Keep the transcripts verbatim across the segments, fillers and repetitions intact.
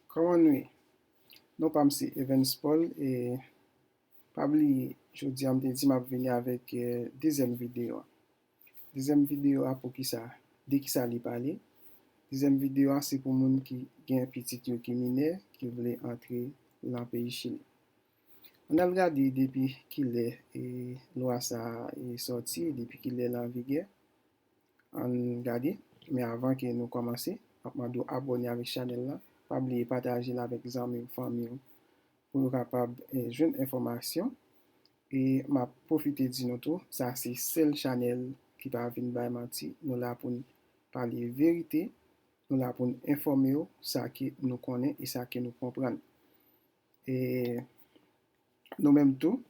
Kòman nou ye? Non pa m se Evans Paul, e pa bliye, jodi a m te di m ap vini avèk, eh, dezyèm videyo a. Dezyèm videyo a pou kisa, de kisa li pale? Dezyèm videyo a se pou moun ki gen pitit yo ki minè, ki vle antre nan peyi Chili. Ann al gade depi kilè, eh, lwa sa a, eh, sòti, depi kilè l an vigè. Ann gade. Men avan ke nou kòmanse, m ap mande w abòne avèk chanèl la. Pa bliye pataje l avèk zanmi w, fanmi w, pou yo kapab, eh, jwenn enfòmasyon. E m ap pwofite di nou tou, sa se sèl chanèl ki pa vin bay manti. Nou la pou n pale verite, nou la pou n enfòme w sa ke nou konnen e sa ke nou konprann. E nou menm tou,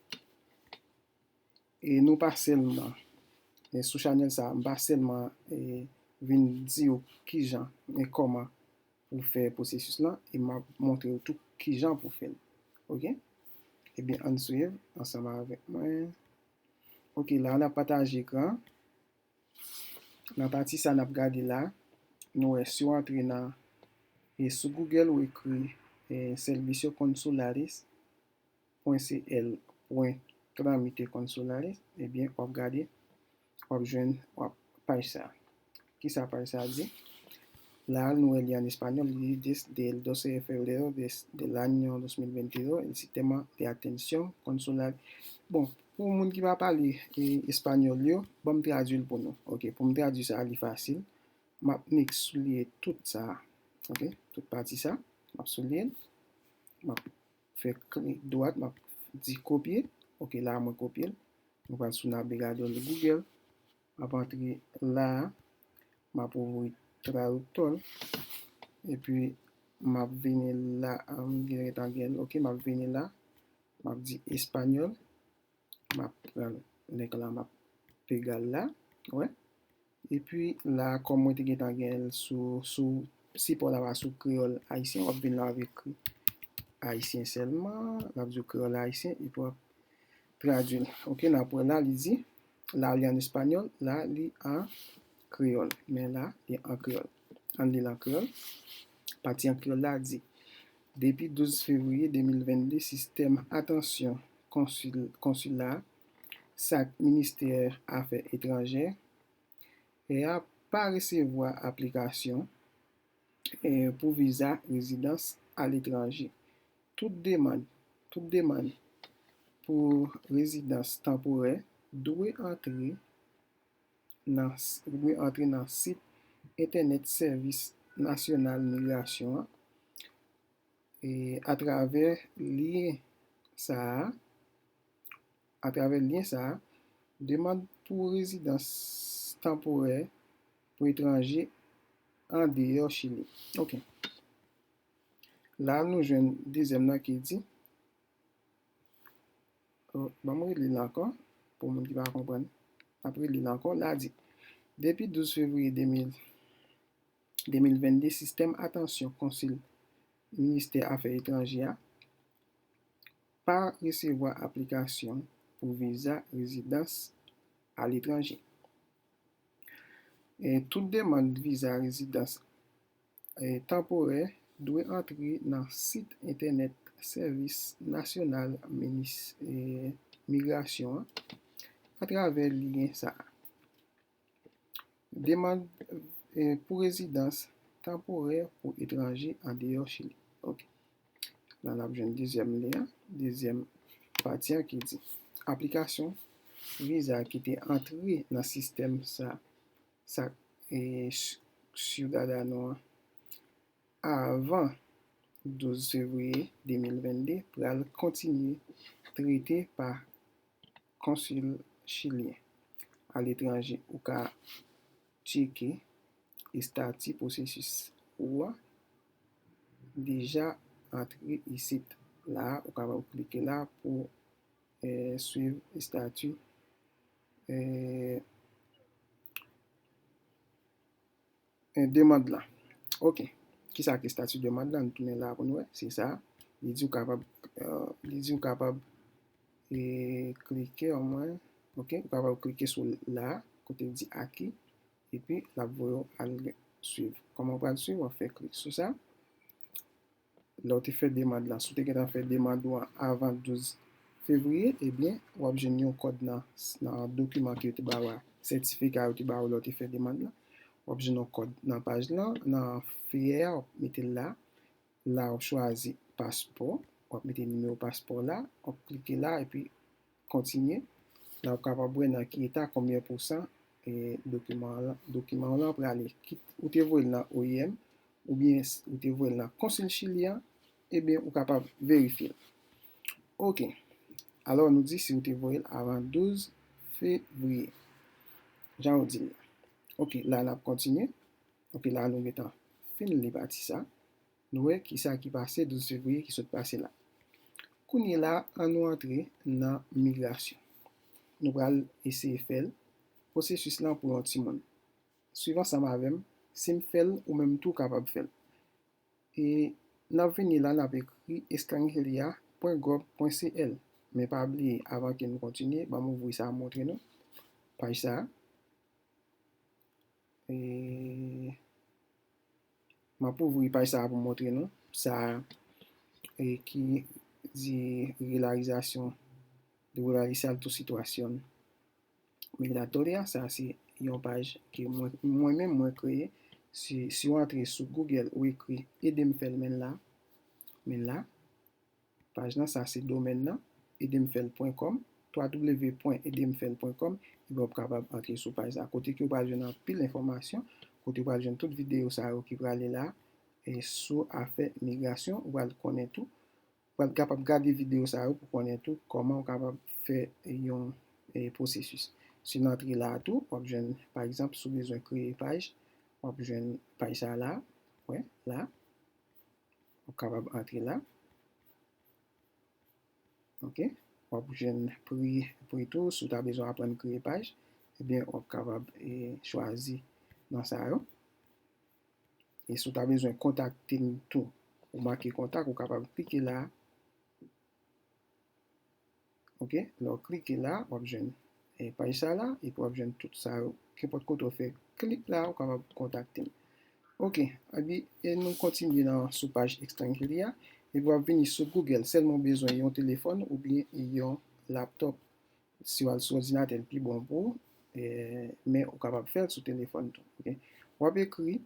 e nou pa sèlman, e sou chanèl sa, m pa sèlman, e vin di w kijan e kòman pou fè pwosesis lan, e m ap montre w tou kijan pou fè l. Oke? Ebyen, ann swiv ansanm avèk mwen. Oke, la, n ap pataje ekran. Nan pati sa n ap gade la, nou wè si w antre nan, e sou Google, ou ekri, e servicio consulares pwen C L pwen trámite consulares, ebyen, w ap gade, w ap jwenn, w ap paj sa. Kisa paj sa di? La, nou wè li an espanyòl, li di desde el doce de febrero de, del año dos mil veintidós, el sistema de atención consular. Bon, pou moun ki pa pale, e, espanyòl yo, ban m tradui l pou nou. Oke, pou m tradui sa, li fasil. M ap nik souliye tout sa. Oke, tout pati sa. M ap souliye l. M ap fè klik dwat, m ap di kopye. Oke, la mwen kopye l. Mwen pral sou navigadè Google. M ap antre la a. M ap ouvri traductor. Epi, m ap vini la, m gentan gen l. Oke, m ap vini la. M ap di espanyòl. M ap pran link la, m ap pega l la. Wè. Epi la, kòm mwen te gentan gen l sou, sou sipò la, pa sou kreyòl ayisyen, w ap vin la, w ap ekri ayisyen sèlman, l ap di w kreyòl ayisyen, epi w ap tradui l. Oke, n ap wè la, li di, la, li an espanyòl, la, li an kreyòl. Men la, li an kreyòl. Ann li l an kreyòl. Pati an kreyòl la di, depi douz fevriye de mil vennde, sistèm atansyon konsil, konsila, sa k ministè afè etranjè, e a pa resevwa aplikasyon, e, pou viza rezidans aletranje. Tout demann, tout demann pou rezidans tanporè dwe antre nan, dwe antre nan sit entènèt Sèvis Nasyonal Migrasyon an, e atravè lyen sa a, atravè lyen sa a, demann pou rezidans tanporè pou etranje andeyò Chili. Oke. La, nou jwenn dezyèm nan ki di, oh, ban m reli l ankò, pou moun ki pa konprann. N ap reli l ankò. La di, depi douz fevriye de mil, de mil vennde, sistèm atansyon konsil ministè afè etranjè a pa resevwa aplikasyon pou viza rezidans aletranje. E tout demann viza rezidans, e, tanporè dwe antre nan sit entènèt Sèvis Nasyonal Minis-, e, Migrasyon an atravè lyen sa a. Demann, e, pou rezidans tanporè pou etranje andeyò Chili. Oke. La, n ap jwenn dezyèm lyen an, dezyèm pati an ki di, aplikasyon viza ki te antre nan sistèm sa, sa, e, s-, Ciudadano an avan douz fevriye de mil vennde pral kontinye trete pa konsil chilyen aletranje. Ou ka tcheke estati pwosesis ou a deja antre isit. La, ou kapab klike la pou, eh, swiv estati, eh, eh, demann lan. Oke. Kisa ki estati demann lan? Nou tounen la pou nou wè. Se sa. Li di w kapab, eh, li di w kapab, eh, klike omwen. Oke. Ou kapab klike sou la, kote l di aki. Epi, l ap voye w al swiv. Kòman w pral swiv? W ap fè klik sou sa. lè w te fè demann lan, si w te gentan fè demann ou an avan douz fevriye, ebyen, w ap jwenn yon kòd nan, nan dokiman ke yo te ba w a, sètifika yo te ba w lè w te fè demann lan. W ap jwenn yon kòd nan paj lan, nan feyè a, w ap mete l la. La, w ap chwazi paspò, w ap mete nimewo paspò la, w ap klike la, epi kontinye. La, w kapab wè nan ki eta, konbyen pousan, e, dokiman w lan, dokiman w lan prale. Kit ou te voye l nan O I M, oubyen s-, ou te voye l nan Konsil Chili an, ebyen, ou kapab verifye l. Oke. Alò, nou di si ou te voye l avan douz fevriye. Jan w di l la. Oke, la, n ap kontinye. Oke, la, nou gentan fin li pati sa. Nou wè kisa ki pase douz fevriye ki sot pase la. Kounye la, ann nou antre nan migrasyon. Nou pral eseye fè l. Pwosesis lan pou yon timoun. Swiv ansanm avè m. Si m fè l, ou menm tou kapab fè l. E n ap vini la, n ap ekri estrangeria pwen gov pwen C L. Men pa bliye, avan ke nou kontinye, ban m ouvri sa, montre nou. Paj sa a. E, m ap ouvri paj sa a pou montre nou. Sa a, e, ki di regularizasyon, regularizar tu situación migratoria. Sa se yon paj ke mwen, mwen menm mwen kreye. Si, si w antre sou Google, ou ekri ede m fè l, men l la. Men l la. Paj lan, sa se domèn nan, edemfèl pwen kòm, w w w pwen edemfèl pwen kòm, epi w ap kapab antre sou paj sa, kote ke w pral jwenn anpil enfòmasyon, kote w pral jwenn tout videyo sa yo ki prale la, e sou afè migrasyon, ou pral konnen tou, ou pral kapab gade videyo sa yo pou konnen tou kòman w kapab fè yon, e, pwosesis. Si n antre la a tou, w ap jwenn, pa egzanp, si w bezwen kreye paj, w ap jwenn paj sa la, wè, la. W ap kapab antre la. Oke. W ap jwenn pri, pri tou. Si w ta bezwen aprann kreye paj, ebyen, w ap kapab, e, chwazi nan sa yo. E si w ta bezwen kontakte m tou, ou make kontak, ou kapab klike la. Oke, lè w klike la, w ap jwenn, e, paj sa la, epi w ap jwenn tout sa yo. Kenpòt kote w fè klik la, ou kapab kontakte m. Oke, epi, e nou kontinye nan sou paj Extranjeria, epi w ap vini sou Google. Sèlman w bezwen yon telefòn oubyen yon laptòp. Si w al sou òdinatè, l pi bon pou ou, e, men ou kapab fè l sou telefòn tou. Oke? W ap ekri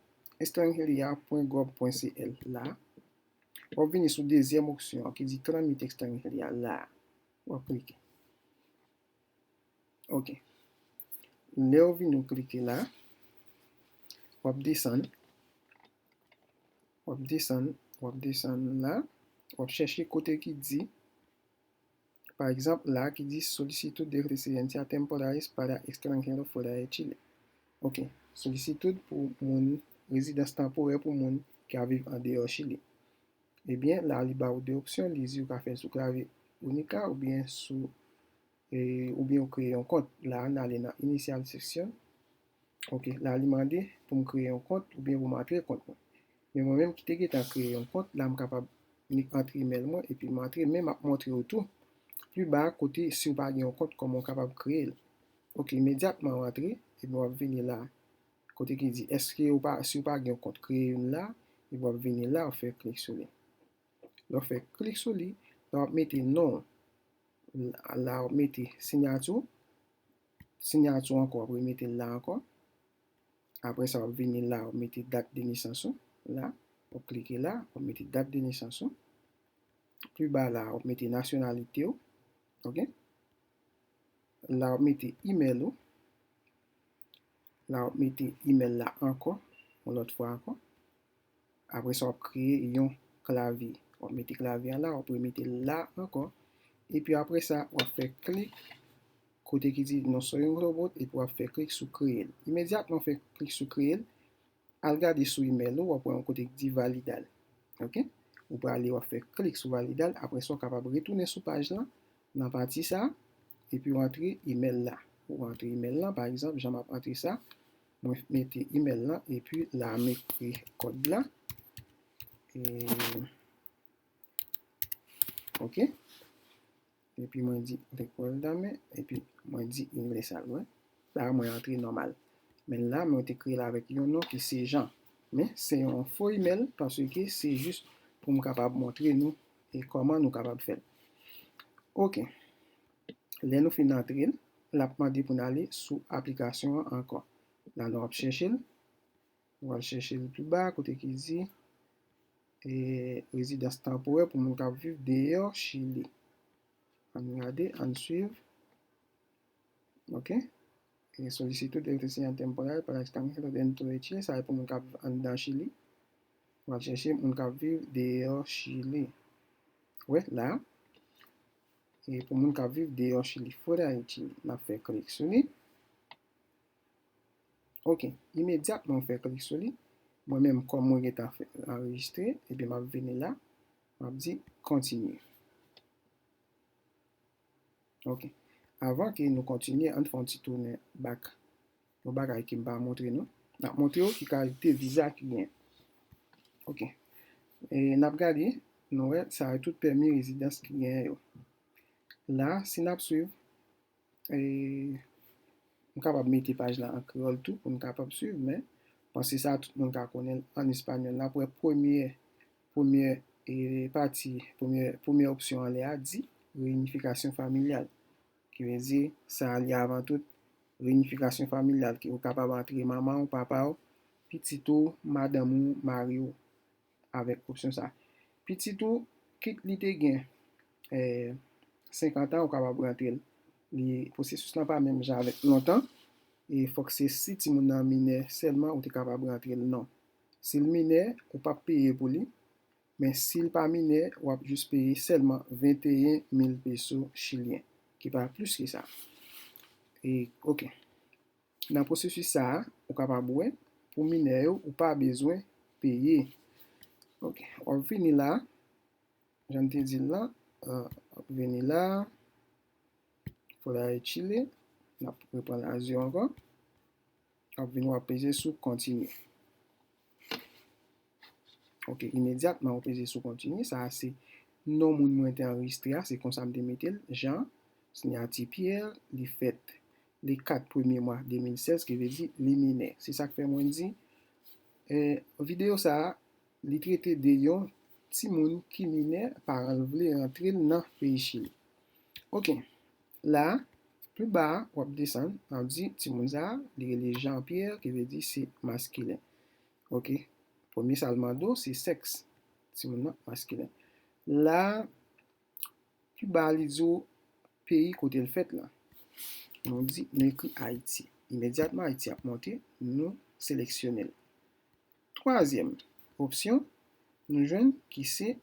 extranjeria pwen gov pwen C L la. W ap vini sou dezyèm opsyon an ki di tramite extranjeria la. W ap klike. Oke. Lè w vini w klike la, w ap desann. W ap desann, w ap desann la. W ap chèche kote ki di, pa egzanp, la ki di solicitud de residencia temporales para extranjeros fuera de Chile. Oke. Solicitud pou moun, rezidans tanporè pou moun ki ap viv andeyò Chili. Ebyen, la li ba w de opsyon, li di ou ka fè l sou klavye Unica oubyen sou, e, oubyen ou kreye yon kont. La, n ale nan initial session. Oke, la li mande pou m kreye yon kont oubyen pou m antre kont mwen. Men mwen menm ki te gentan kreye yon kont, la m kapab nik antre imèl mwen epi m antre, men m ap montre w tou pli ba kote si w pa gen yon kont kòman w kapab kreye l. Oke, imedyatman w antre, epi w ap vini la. Kote ki di, èske ou pa, si ou pa gen yon kont, kreye youn la, epi w ap vini la, w ap fè klik sou li. Lè w fè klik sou li, la w ap mete non w. La, la w ap mete siyati w. Siyati w ankò, w ap remete l la ankò. Apre sa, w ap vini la, w ap mete dat de nesans ou la. W ap klike la, w ap mete dat de nesans ou. Pli ba la, w ap mete nasyonalite w. Oke? La, w ap mete imèl ou. La, w ap mete imèl la ankò, yon lòt fwa ankò. Apre sa, w ap kreye yon klavye. W ap mete klavye a la, w ap remete l la ankò. Epi apre sa, w ap fè klik kote ki di "No soy un robot", epi w ap fè klik sou "Kreye l". Imedyatman w fè klik sou "Kreye l", al gade sou imèl ou, w ap wè yon kote ki di "Validar". Oke? Ou prale, w ap fè klik sou "Validar", apre sa, w kapab retounen sou paj lan, nan pati sa, epi w antre imèl la. Ou antre imèl lan, pa egzanp, jan m ap antre sa, mwen mete imèl lan, epi la m ekri kòd la. E, oke. Epi mwen di "Recuérdame", epi mwen di "Ingresar", wi. La, mwen antre nòmal. Men la, mwen te kreye l avèk yon non ki se Jean. Men, se yon fo imèl, paske se jis pou m kapab montre nou e kòman nou kapab fè l. Ok. Lè nou fin antre l, l ap mande pou n ale sou aplikasyon an ankò. La nou ap chèche l. Nou al chèche l pi ba, kote ki di e, rezidans tanporè pou moun k ap viv deyò Chili. Ann gade, ann swiv. Ok. E, solicitud de residencia temporal para extranjeros dentro de Chile, sa e pou moun k ap viv anndan Chili. Nou al chèche moun k ap viv deyò Chili. Wè, la. E pou moun k ap viv deyò Chili, fuera de Chile. N ap fè klik sou li. Ok, imedyatman w fè klik sou li, mwen menm kòm mwen gentan fè anrejistre, ebyen m ap vini la, m ap di kontinye. Ok, avan ke nou kontinye, ann fè yon ti tounen bak. Yon bagay ke m pa montre nou. N ap montre w ki kalite viza ki gen. Ok. E n ap gade, nou wè, sa yo tout pèmi rezidans ki gen yo. La, si n ap swiv, e, m kapab mete paj la an kreyòl tou pou n kapab swiv, men panse sa tout moun ka konnen l an espanyòl. N ap wè premye, premye, e, pati, premye, premye opsyon anlè a di reyinifikasyon familyal. Ki vle di, sa li avan tout, reyinifikasyon familyal, ki ou kapab antre manman w, papa w, pitit ou, madanm ou, mari w, avèk opsyon sa. Pitit ou, kit li te gen, eh, senkant an, ou kapab rantre l. Li, pwosesis lan pa menm jan avèk lontan. E fòk se si timoun nan minè sèlman ou te kapab rantre l, non. Si l minè, ou p ap peye pou li. Men si l pa minè, w ap jis peye sèlman venteyen mil peso chilyen, ki pa plis ke sa. E, ok. Nan pwosesis sa a, ou kapab wè, pou minè yo, ou pa bezwen peye. Ok, w ap vini la, jan m te di l la, euh, w ap vini la, fuera de Chile, n ap reprann azur ankò. W ap vini, w ap peze sou kontinye. Ok, imedyatman ou peze sou kontinye, sa a se non moun mwen te anrejistre a, se konsa m te mete l, Jean, siyati Pierre, li fèt le kat premye mwa de mil sèz, ki vle di li minè. Se sa k fè mwen di, eh, videyo sa a, li trete de yon timoun ki minè, paran l vle rantre l nan peyi Chili. Ok, la, pi ba a, w ap desann, w ap di timoun sa a, li rele Jean Pierre, ki vle di se maskilen. Ok, premye sa l mande w, se sèks timoun nan, maskilen. La, pi ba a, li di w peyi kote l fèt la. Nou di, nou ekri Ayiti. Imedyatman, Ayiti ap monte, nou seleksyone l. Twazyèm opsyon, nou jwenn ki se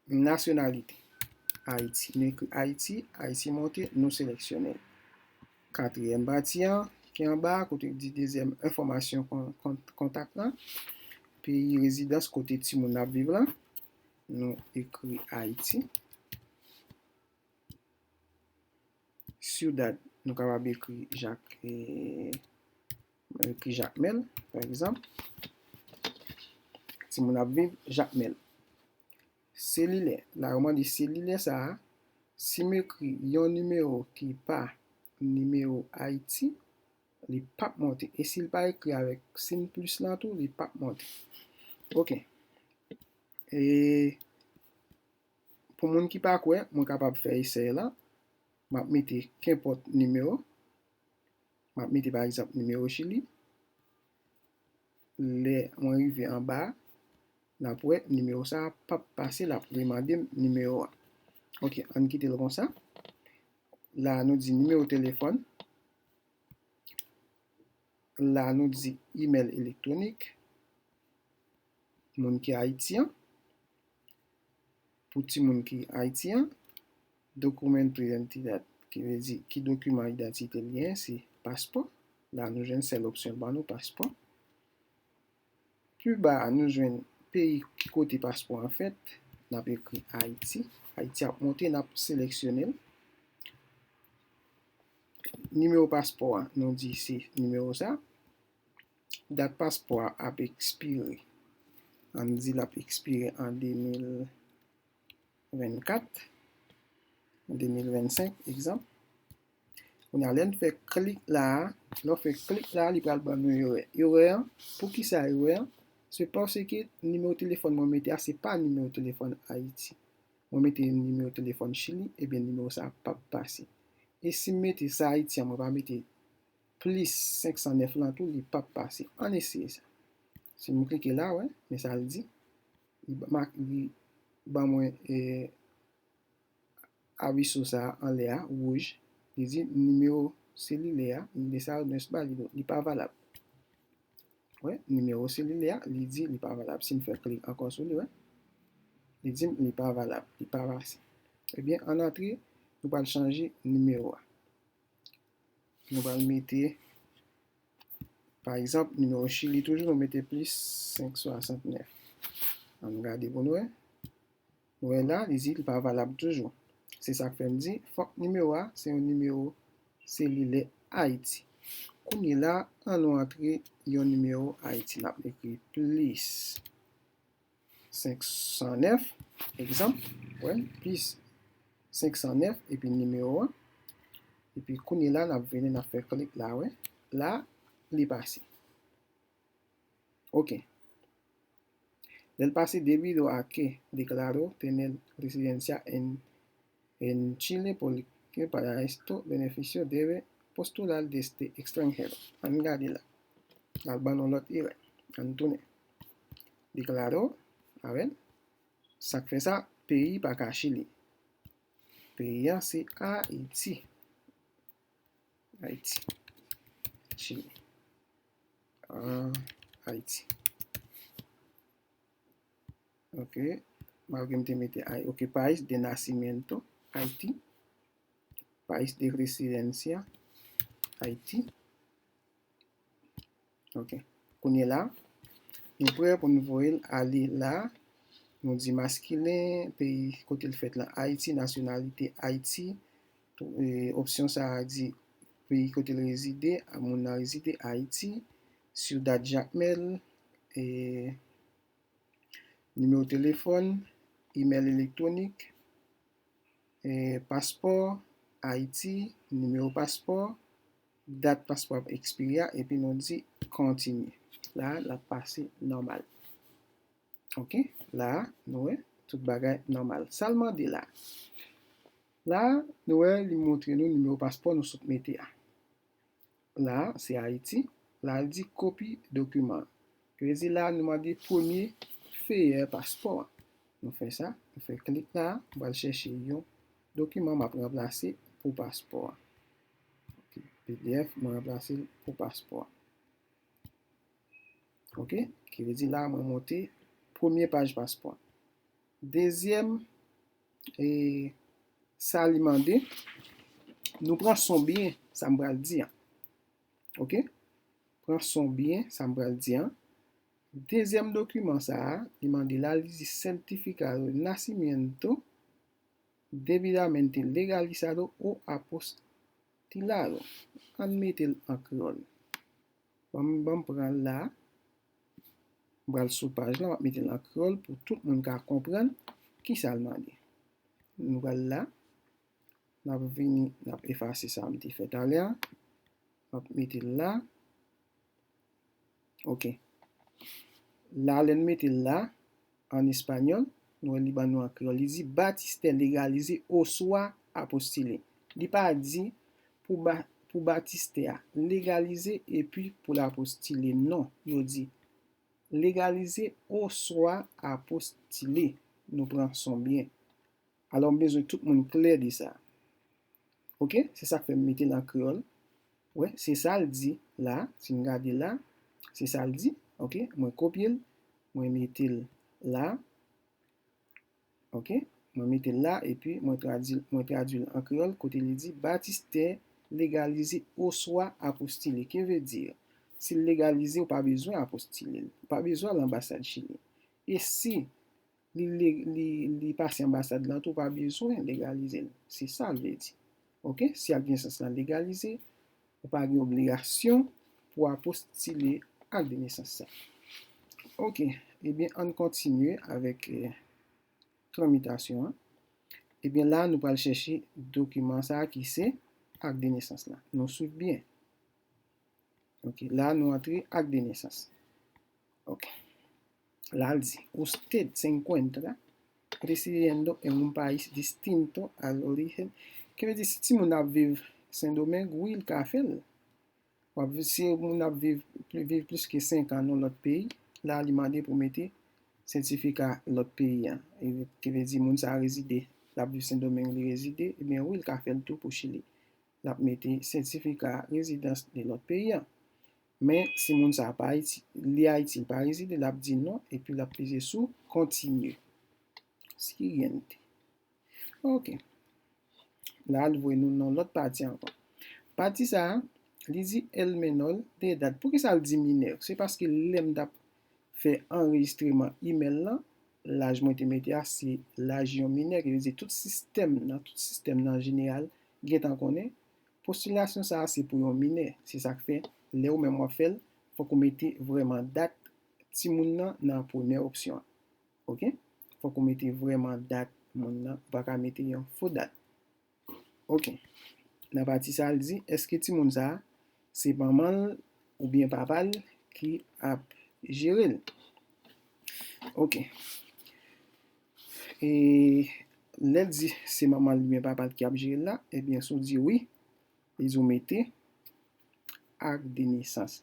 nasyonalite. Ayiti. Nou ekri Ayiti, Ayiti monte, nou seleksyone l. Katriyèm pati an, ki anba a, kote di dezyèm enfòmasyon kon-, kon-, kontak la, peyi rezidans kote timoun ap viv la, nou ekri Ayiti. Ciudad, nou kapab ekri Jak, eh, ekri Jakmèl, pa egzanp. Timoun ap viv Jakmèl. Selilè, la yo mande selilè sa a, si m ekri yon nimewo ki pa nimewo Ayiti, li p ap monte. E si l pa ekri avèk siy plis lan tou, li p ap monte. Ok. E pou moun ki pa kwè, mwen kapab fè esèy la. M ap mete kenpòt nimewo. M ap mete, pa egzanp, nimewo Chili. Lè mwen rive anba a, n ap wè nimewo sa a p ap pase, l ap remande m nimewo a. Ok, ann kite l konsa. La, nou di nimewo telefòn. La, nou di imèl elektwonik. Moun ki Ayiti an. Pou timoun ki Ayiti an, documento de identidad, ki vle di ki dokiman idantite l genyen, se paspò. La, nou jwenn sèl opsyon l ban nou, paspò. Pi ba a, nou jwenn peyi ki kote paspò an fèt. N ap ekri Ayiti. Ayiti ap monte, n ap seleksyone l. Nimewo paspò a, nou di se nimewo sa. Dat paspò a ap ekspire. Ann di l ap ekspire an de mil vennkat, de mil vennsenk, egzanp. Kounye a, lè n fè klik la a, lè w fè klik la a, li pral ban nou erè. Erè an, poukisa erè an? Se paske nimewo telefòn mwen mete a, se pa nimewo telefòn Ayiti. Mwen mete nimewo telefòn Chili, ebyen nimewo sa a p ap pase. E si m mete sa Ayiti an, mwen pa mete plis senk san nèf lan tou, li p ap pase. Ann eseye sa. Si m klike la, wè, men sa l di. Li ba, li ban mwen, e, aviso sa a anlè a, wouj. Li di nimewo selilè a, li di sa, nou pa li, li pa valab. Wè, nimewo selilè a, li di li pa valab. Si m fè klik ankò sou li, wè, li di m li pa valab, li pa pase. Ebyen, ann antre, nou pral chanje nimewo a. Nou pral mete, pa egzanp, nimewo Chili toujou, nou mete plis senk swasantnèf. Ann gade pou nou wè. Nou wè la, li di li pa valab toujou. Se sa k fè m di, fòk nimewo a, se yon nimewo selilè Ayiti. Kounye la, ann nou antre yon nimewo Ayiti. N ap ekri plis senk san nèf, egzanp, wè, plis senk san nèf, epi nimewo a. Epi kounye la, n ap vini, n ap fè klik la, wè. La, li pase. Ok. Lè l pase, debido a que declaró tener residencia en, en Chile, porque para este beneficio debe postular desde extranjero. Ann gade la. L al ban nou lòt erè. Ann tounen. Declaró, a wè. Sa k fè sa, peyi pa ka Chili. Peyi a se Ayiti. Ayiti. Chili. Ah, Ayiti. Ok. Malgre m te mete Ay-, ok, país de nacimiento, Ayiti. País de residencia, Ayiti. Ok. Kounye la, nou prè pou n voye l ale la. Nou di maskilen, peyi kote l fèt lan, Ayiti, nasyonalite, Ayiti. Tou, e, opsyon sa a di peyi kote l rezide, a moun nan rezide, Ayiti, Ciudad Jacmel, e, nimewo telefòn, imèl elektwonik, e, paspò, Ayiti, nimewo paspò, dat paspò ap ekspire a, epi nou di kontinye. La, l ap pase nòmal. Ok, la, nou wè, tout bagay nòmal. Sa l mande la. La, nou wè, li montre nou nimewo paspò nou sot mete a. La, se Ayiti. La, l di kopi dokiman. Sa vle di la, nou mande premye feyè paspò a. Nou fè sa, nou fè klik la, nou pral chèche yon dokiman m ap ranplase pou paspò a. Ok, P D F, mwen ranplase l pou paspò a. Ok, ki vle di la, mwen monte premye paj paspò a. Dezyèm, e, sa li mande, nou pran son byen, sa m pral di an. Ok? Pran son byen, sa m pral di an. Dezyèm dokiman sa a, li mande la, li di certificado de nacimiento debidamente legalizado o apostilado. Ann mete l an kreyòl. Ban m, ban m pran l la. M pral sou paj la, m ap mete l an kreyòl pou tout moun ka konprann kisa l mande. Nou pral la. N ap vini, n ap efase sa m te fè talè a. M ap mete l la. Ok. La, lè n mete l la, an espanyòl, nou wè li ban nou an kreyòl. Li di batistè legalize oswa apostile. Li pa di pou ba-, pou batistè a legalize epi pou l apostile. Non, yo di legalize oswa apostile. Nou pran son byen. Alò, m bezwen tout moun klè de sa. Ok? Se sa k fè m mete l an kreyòl. Wè, se sa l di la. Si n gade la, se sa l di. Ok? Mwen kopye l. Mwen mete l la. Ok? Mwen mete l la, epi mwen tradui, mwen tradui l an kreyòl, kote li di, batistè legalize oswa apostile. Ki vle di, si l legalize, ou pa bezwen apostile l. Ou pa bezwen al anbasad Chili. E si li, li, li, li pase anbasad lan tou, ou pa bezwen legalize l. Se sa l vle di. Ok? Si ak de nesans lan legalize, ou pa gen obligasyon pou apostile ak de nesans sa. Ok. Ebyen, ann kontinye avèk, eh, tramitasyon an. Ebyen, la, nou pral chèche dokiman sa a ki se ak de nesans la. Nou swiv byen. Ok, la, nou antre ak de nesans. Ok. La l di, usted se encuentra residiendo en un país distinto al origen. Ki vle di, si timoun ap viv Sendomeng, wi, l ka fè l. W ap viv, si moun ap viv, pli- viv plis ke senk an nan lòt peyi, la li mande pou mete sètifika lòt peyi an. E ki vle di moun sa a rezide, l ap viv Sendomeng, li rezide, ebyen wi, l ka fè l tou pou Chili. L ap mete sètifika rezidans de lòt peyi an. Men si moun sa a pa Ayiti, li Ayiti, li pa rezide, l ap di non, epi l ap peze sou kontinye. Siguiente. Ok. La, l voye nou nan lòt pati ankò. Pati sa a, li di el menor de edad. Poukisa l di minè? Se paske lè m t ap fè anrejistreman imèl lan, laj mwen te mete a, se laj yon minè, ki vle di tout sistèm nan, tout sistèm nan an jeneral, gentan konnen, postilasyon sa a se pou yon minè. Se sa k fè, lè ou menm w ap fè l, fòk ou mete vrèman dat timoun nan nan premyè opsyon an. Ok? Fòk ou mete vrèman dat moun nan, ou pa ka mete yon fo dat. Ok. Nan pati sa a, l di, èske timoun sa a, se manman l oubyen papa l ki ap jere l? Ok. E lè l di se manman l oubyen papa l ki ap jere l la, ebyen, si w di wi, li di w mete ak de nesans.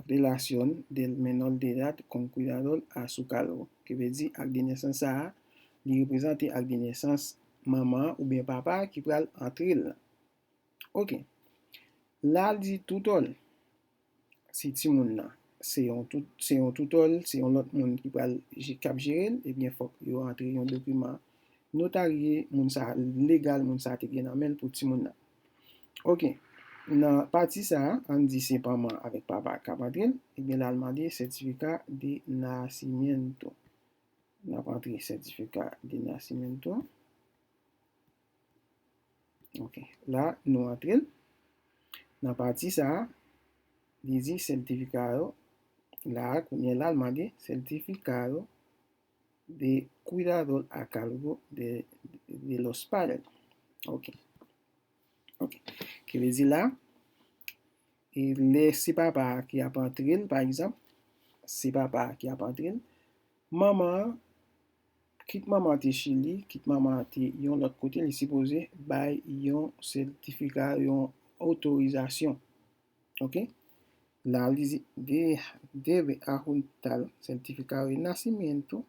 Relación del menor de edad con cuidador a su cargo. Ki vle di ak de nesans sa a, li reprezante ak de nesans manman an oubyen papa a ki pral antre l. Ok. La l di tutor. Si timoun nan se yon tout, se yon tutor, se yon lòt moun ki pral, k ap jere l, ebyen fòk yo antre yon dokiman notarye moun sa, legal moun sa te gen nan men l pou timoun nan. Ok. Nan pati sa a, ann di se manman avèk papa k ap antre l, ebyen la l mande certificado de nacimiento. N ap antre certificado de nacimiento. Ok. La, nou antre l. Nan pati sa a, li di certificado. La, kounye a la, l mande certificado de cuidador a cargo de, de los padres. Ok. Ok. Ki vle di la, e lè se papa a ki ap antre l, pa egzanp, se papa a ki ap antre l, manman an, kit manman an te Chili, kit manman an te yon lòt kote, li sipoze bay yon sètifika, yon otorizasyon. Ok? La, li di, de, debe adjuntar certificado de nacimiento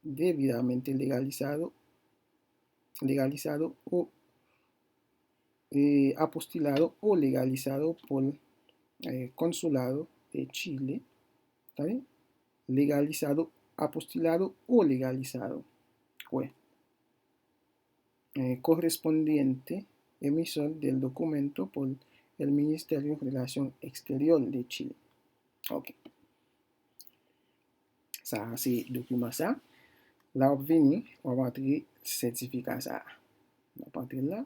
debidamente legalizado, legalizado o, eh, apostillado o legalizado por, eh, Consulado de Chile. Tande? Legalizado, apostillado o legalizado. Wè. Eh, correspondiente emisión del documento por el Ministerio de Relación Exterior de Chile. Ok. Sa a se dokiman sa. La w ap vini, w ap antre sètifika sa a. W ap antre l la.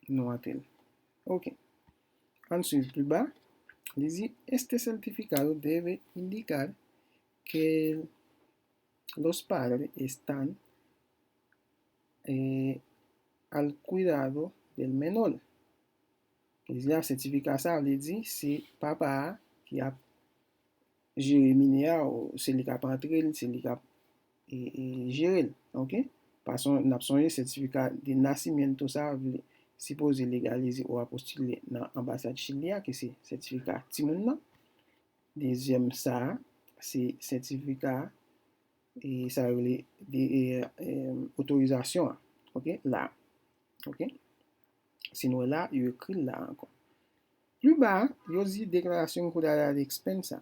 Nou antre l. Ok. Ann swiv pli ba. Li di, este certificado debe indicar que los padres están, eh, al cuidado del menor. Li di la, sètifika sa a vle di se papa a ki ap jere minè a, ou se li k ap antre l, se li k ap, e, e, jere l. Ok? Paske n ap sonje sètifika de nacimiento sa a vle sipoze legalize ou apostile nan anbasad Chili a, ki se sètifika timoun nan. Dezyèm sa a, se sètifika, e, sa yo rele de, e, e, otorizasyon an. Ok? La. Ok? Si n wè la, yo ekri l la ankò. Pli ba a, yo di declaración jurada de expensa.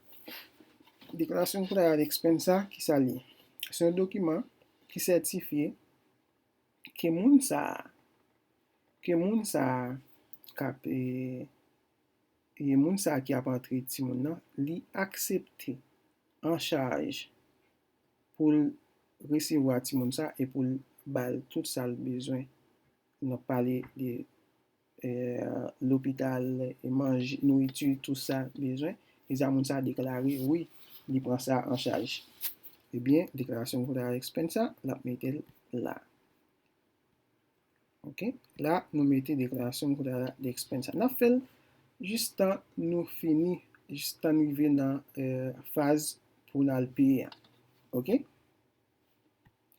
Declaración jurada de expensa, ki sa l ye? Se yon dokiman ki sètifye ke moun sa a, ke moun sa a k ap, e, e, moun sa a ki ap antre timoun nan, li aksepte an chaj pou l resevwa timoun sa a e pou l ba l tout sa l bezwen. Nou pale de, eh, lopital, manje, nouriti, tout sa l bezwen. Deja moun sa a deklare, wi, li pran sa an chaj. Ebyen, declaración jurada de expensa, l ap mete l la. Ok? La, nou mete declaración jurada de expensa. N ap fè l Jistan nou fini, jistan n rive nan eh, faz pou n al peye an. Oke?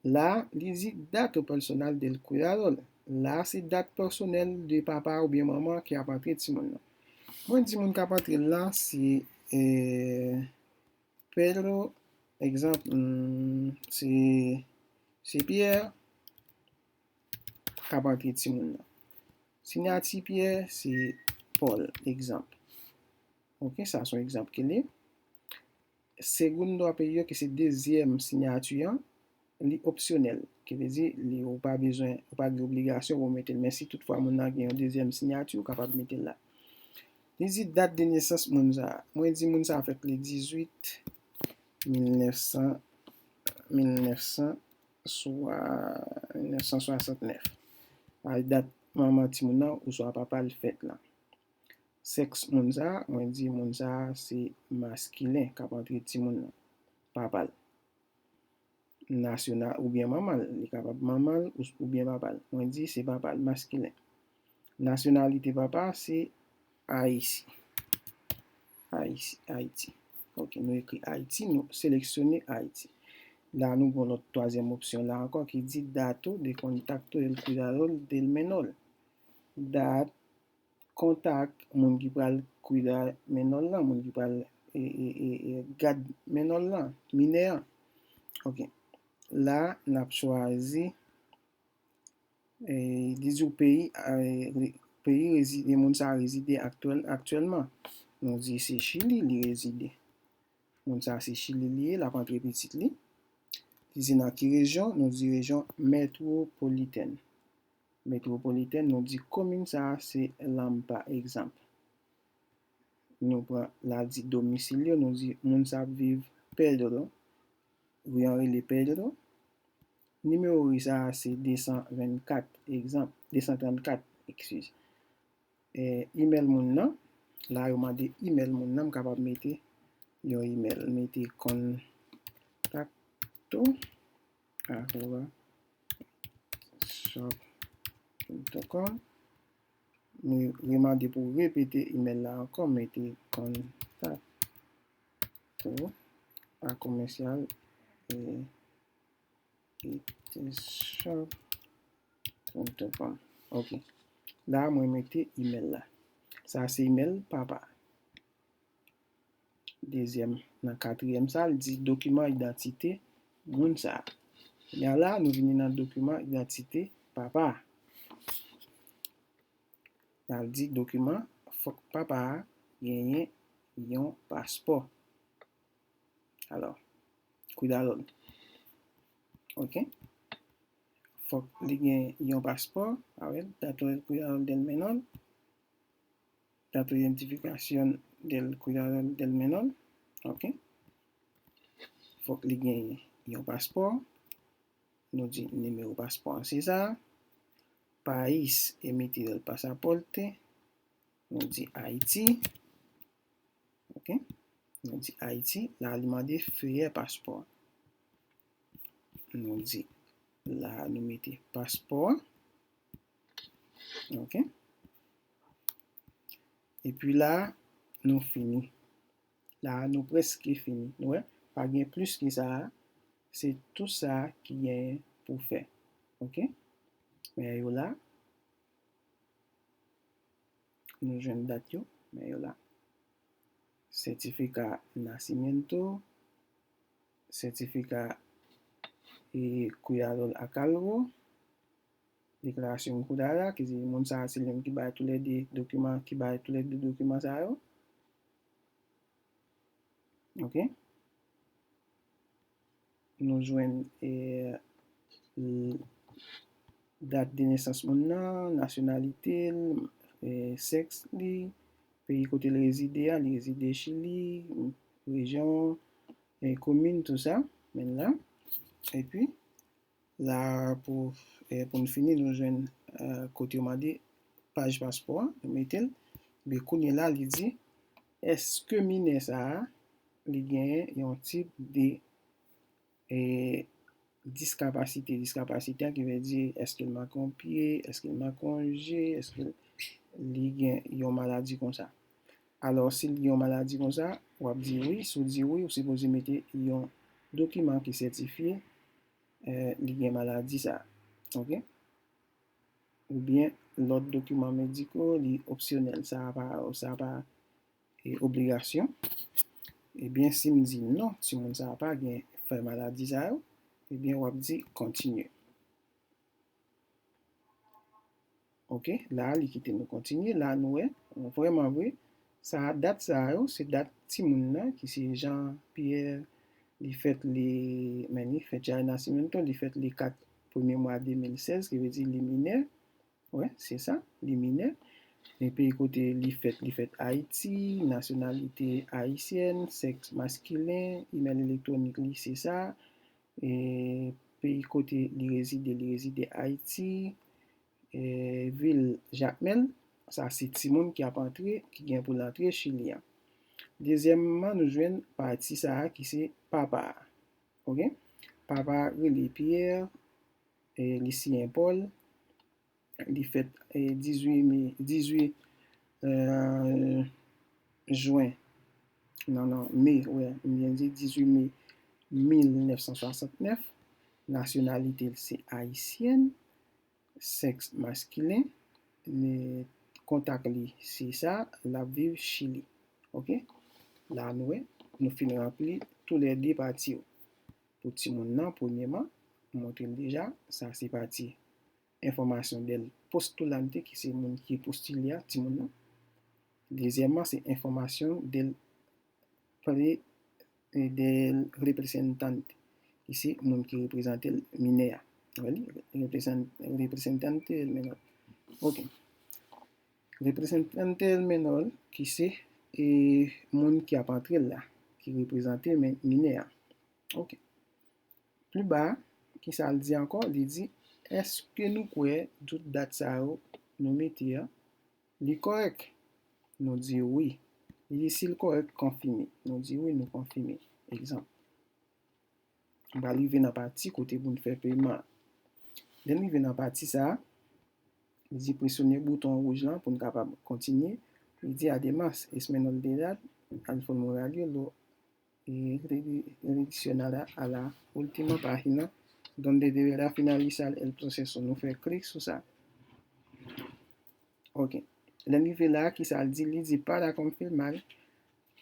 La, li di dato personal del cuidador. La, se dat pèsonèl de papa oubyen manman ki ap antre timoun nan. Mwen di moun k ap antre l la, se eh, Pedro, egzanp, hmm, se se Pierre k ap antre timoun nan. Siyati Pierre, se Paul, egzanp. Oke, sa se yon egzanp ke li. Segundo apellido, ki se dezyèm siyati an, li opsyonèl. Ki vle di, li, ou pa bezwen, ou pa gen obligasyon pou w mete l. Men si toutfwa moun nan gen yon dezyèm siyati, ou kapab mete l la. Li di dat de nesans moun sa a. Mwen di moun sa a fèt le dizuit, mil nèf san, mil nèf san swa, mil nèf san swasantnèf. A dat manman timoun nan oswa papa l fèt la. Sèks moun sa a, mwen di moun sa a se maskilen k ap antre timoun nan. Papa l. Nasyonal oubyen manman l. Li kapab manman l ou- oubyen papa l. Mwen di se papa l, maskilen. Nasyonalite papa se Ayiti. Ayiti, Ayiti. Oke, nou ekri Ayiti, nou seleksyone Ayiti. La, nou gen yon lòt twazyèm opsyon la ankò ki di dato de contacto del cuidador del menor. Dat kontak moun ki pral kwida menò l lan, moun ki pral e, e, e, e, gad menò l lan, minè an. Oke. La, n ap chwazi, e, li di w peyi, e, peyi rezide, moun sa a rezide aktyèl, aktyèlman. Nou di se Chili li rezide. Moun sa a se Chili li ye, l ap antre pitit li. Li di nan ki rejyon, nou di rejyon metwopolitèn. Metwopolitèn, nou di komin sa a se Lampa, egzanp. Nou pran, la di domisilyo, nou di moun sa ap viv Pedro, ri an rele Pedro. Nimewo ri sa a se de san vennkat, egzanp, de san trannkat, eskize. E, imèl moun nan, la yo mande imèl moun nan, m kapab mete yon imèl, mete kontakto akoba shop punto com. Nou remande pou repete imèl la ankò, mete kontakto a commercial e, e shop punto com. Ok. La, mwen mete imèl la. Sa se imèl papa. Dezyèm, nan katriyèm sa, l di dokiman idantite moun sa a. Kounye a la, nou vini nan dokiman idantite papa a. L al di dokiman, fòk papa a genyen yon paspò. Alò, kwidadò l. Ok? Fòk li gen yon paspò, a ver, dato del cuidador del menor. Dato identifikación del cuidador del menor. Ok. Fòk li gen yon paspò. Nou di nimewo paspò an se sa. País emitido el pasaporte. Nou di Ayiti. Ok. Nou di Ayiti. La, li mande feyè paspò. Nou di la, nou mete paspò. Ok. Epi la, nou fini. La, nou prèske fini. Nou wè, pa gen plis ke sa a. Se tou sa ki genyen pou fè. Ok? Men yo la. Nou jwenn dat yo. Men yo la. Certificado de nacimiento, certificado de cuidado a cargo, deklarasyon koudara, ki di moun sa a se li menm ki bay toulède dokiman, ki bay toulède dokiman sa yo. Ok. Nou jwenn e, dat de nesans moun nan, nasyonalite l, e, sèks li, peyi kote l rezide a, li rezide Chili, rejyon, e, komin, tou sa, menm la. Epi, la pou, e, pou n fini, nou jwenn e, kote yo mande paj paspò a, nou mete l. Epi kounye a la, li di, èske minè sa a, li genyen yon tip de e, diskapasite. Diskapasite a ki vle di, èske l manke yon pye, èske l manke yon je, èske li gen yon maladi konsa. Alò, si l gen yon maladi konsa, w ap di wi. Si w di wi, ou sipoze mete yon dokiman ki sètifye, eh, li gen maladi sa. Oke? Oubyen lòt dokiman mediko, li opsyonèl. Sa a pa, sa a pa, e, obligasyon. Ebyen, si m di non, timoun sa a pa gen, fè maladi sa yo, ebyen, w ap di kontinye. Oke, la a, li kite nou kontinye. La a, nou wè, vrèman vre, sa a, dat sa a yo, se dat timoun nan, ki se Jean Pierre, li fèt le, men li fèt Jair Nascimento, li fèt le kat premye mwa de mil sèz, ki vle di li minè. Wi, se sa, li minè. E peyi kote li fèt, li fèt Ayiti, nasyonalite ayisyèn, sèks maskilen, imèl elektwonik li, se sa. E peyi kote li rezide, li rezide Ayiti, e vil Jakmèl, sa se timoun ki ap antre, ki gen pou l antre Chili a. Dezyèmman, nou jwenn pati sa a ki se papa a. Oke? Papa a rele Pierre, e li siyen Paul, li fèt, e, dizuit me, dizuit, e, jen, non, non, me, wi, m byen di dizuit me mil nèf san swasantnèf, nasyonalite l se ayisyèn, sèks maskilen, kontak li se sa, l ap viv Chili. Oke? La nou wè, nou fin ranpli toulède pati yo. Pou timoun nan, premyèman, m montre l deja, sa se pati enfòmasyon del postulante, ki se moun ki postile a, timoun nan. Dezyèmman, se enfòmasyon del pre-, del representante, ki se moun ki reprezante l, minè a. Wè li, reprezan-, representante del menor. Oke. Representante del menor, ki se, e, moun ki ap antre l la, ki reprezante men-, minè a. Oke. Pli ba, kisa l di ankò? Li di, èske nou kwè tout dat sa yo nou mete a, li kòrèk? Nou di wi. Li di, si l kòrèk, konfime. Nou di wi, nou konfime. Egzanp. M pral rive nan pati kote pou n fè peman an. Lè n rive nan pati sa a, li di presyone bouton wouj lan pou n kapab kontinye. Li di, además, es menor de edad, al formulario lo, eh, redireccionará a la última página donde deberá finalizar el proceso. Nou fè klik sou sa. Oke. Lè n rive la, kisa l di? Li di, para confirmar,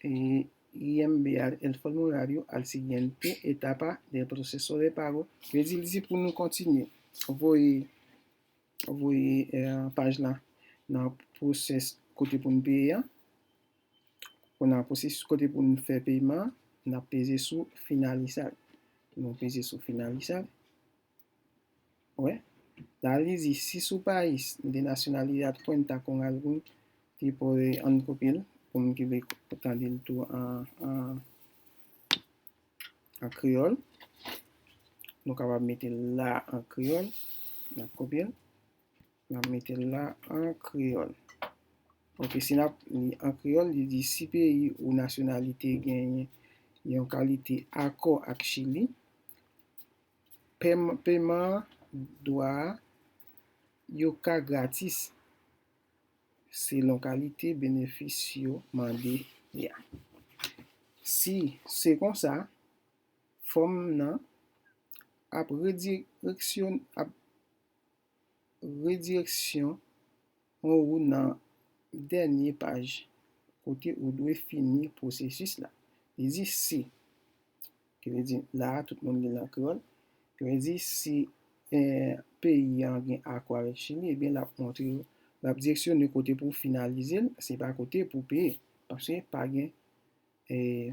eh, y enviar el formulario al siguiente etapa del proceso de pago. Vle di, li di pou nou kontinye voye, voye, eh, paj la nan pwosès kote pou n peye a. Kounye a, pwosesis kote pou n fè peman, n ap peze sou finalizar. Nou peze sou finalizar. Wè, la li di, si su país de nacionalidad cuenta con algún tipo de, ann kopi l, pou moun ki vle tande l tou an, an, an kreyòl. Nou kapab mete l la an kreyòl. N ap kopi l. N ap mete l la an kreyòl. Oke, si n ap li an kreyòl, li di si peyi ou nasyonalite genyen yon kalite akò ak Chili, pèm-, peman dwa a yo ka gratis selon kalite benefis yo mande a. Si se konsa, fòm nan ap redireksyon-, ap redireksyon ou nan dènye paj kote ou dwe fini pwosesis la. Li di si. Ki vle di, la a, tout moun li li an kreyòl. Ki vle di, si, eh, peyi an gen akò avèk Chili, ebyen, l ap montre w, l ap direksyone kote pou w finalize l, se pa kote pou w peye. Paske pa gen, eh,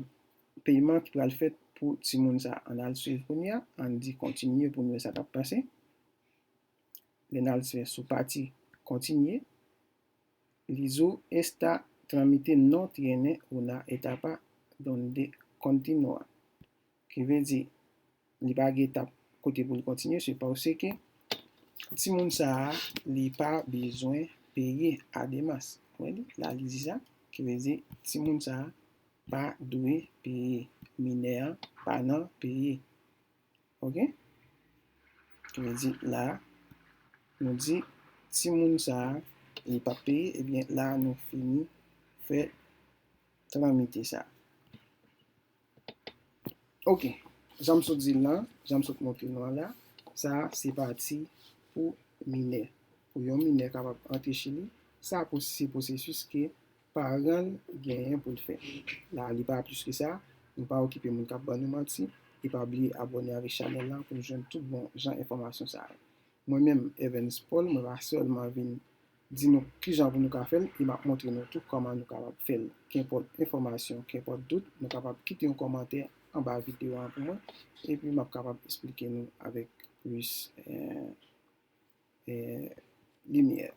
peman ki pral fèt pou timoun sa a. Ann al swiv kounye a, ann di kontinye pou n wè sa k ap pase. Lè n al fè sou pati kontinye, Lizo esta tramite no tiene una etapa donde continuar. Ki vle di, li pa gen etap kote pou l kontinye, se paske timoun sa a, li pa bezwen peye además. Wè li, la li di sa, ki vle di, timoun sa a pa dwe peye, minè an pa nan peye. Oke? Ki vle di la, nou di, timoun sa a, li p ap peye, ebyen, la, nou fini fè kalamite sa. Ok, jan m sot di l lan, jan m sot montre nou an la, sa se pati pou minè. Pou yon minè kapab antre Chili, sa se pwosesis ke paran l genyen pou l fè. La, li pa plis ke sa, nou pa okipe moun k ap ban nou manti, e pa bliye abòne avèk chanèl la pou nou jwenn tout bon jan enfòmasyon sa yo. Mwen menm, Evans Paul, mwen pa sèlman vin di nou kijan pou nou ka fè l, e m ap montre nou tou kòman nou kapab fè l. Kenpòt enfòmasyon, kenpòt dout, nou kapab kite yon kòmantè anba videyo an pou mwen, epi m ap kapab esplike nou avèk plis eh, eh, limyè.